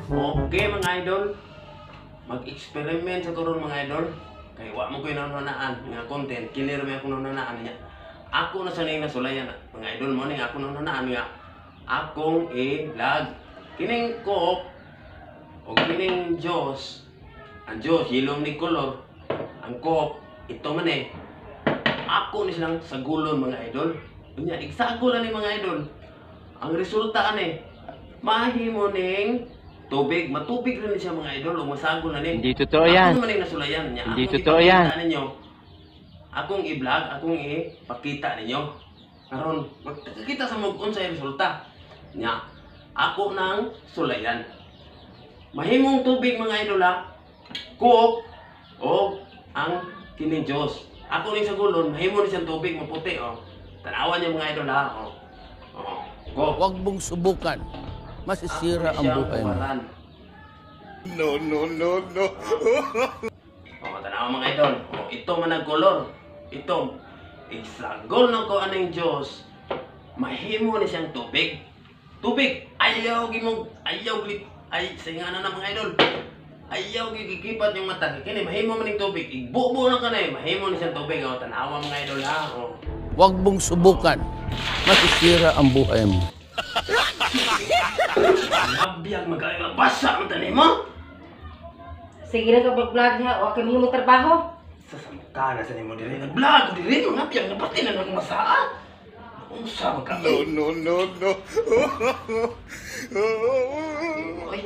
Okay, mga idol, mag-experiment sa karon, mga idol. Kay wa mo ko'y nanunaan nga content, kini ra may akong nanunaan niya. Ako na sanay na sulayan na. Mga idol mo ning ako nanunaan nga akong i-vlog. Kining Coke o kining Diyos, ang Diyos yellow ni color, ang Coke ito man eh. Ako ni silang sagulon, mga idol. Unya igsagol ani, mga idol. Ang resulta ani, mahimo ning tubig, matubig rin siya, mga idol, o masagol na ni. Hindi totoo yan. Ako naman yung nasulayan niya. Hindi Akong totoo yan. ipakita ninyo. Akong i-vlog, akong ipakita ninyo. Karon, magkakita sa mga unsay resulta. Nya, ako nang sulayan. Mahimong tubig, mga idol ha. Coke o ang kining Diyos. Ako ning sagulon, mahimo ni siyang tubig, maputi oh. Tanawan niyo, mga idol ha. Oh. Oh. Coke. Huwag mong subukan. Masisira Ako ang siyang buhay mo. hubaran. No, no, no, no. O, tanawa, mga idol. O, ito man ang kolor. Ito, isagol na ko aning Diyos. Mahimo ni siyang tubig. Tubig! Ayaw gimong, ayaw glit, ay, singa na na, mga idol. Ayaw gigikipat yung mata. Kini, mahimo man ning tubig. Igbubo na ka na eh. Mahimo ni siyang tubig. O, tanawa, mga idol ha. O. Huwag mong subukan. Masisira ang buhay mo. Nabiyag magaling mabasa ang tanim mo. Sige na ka vlog ha, wa kay mahimong trabaho. Sa samka na sa nimo diri nag-vlog ko diri mga biyag napati na akong masaa. Unsa man ka? No, no, no, no. Oy.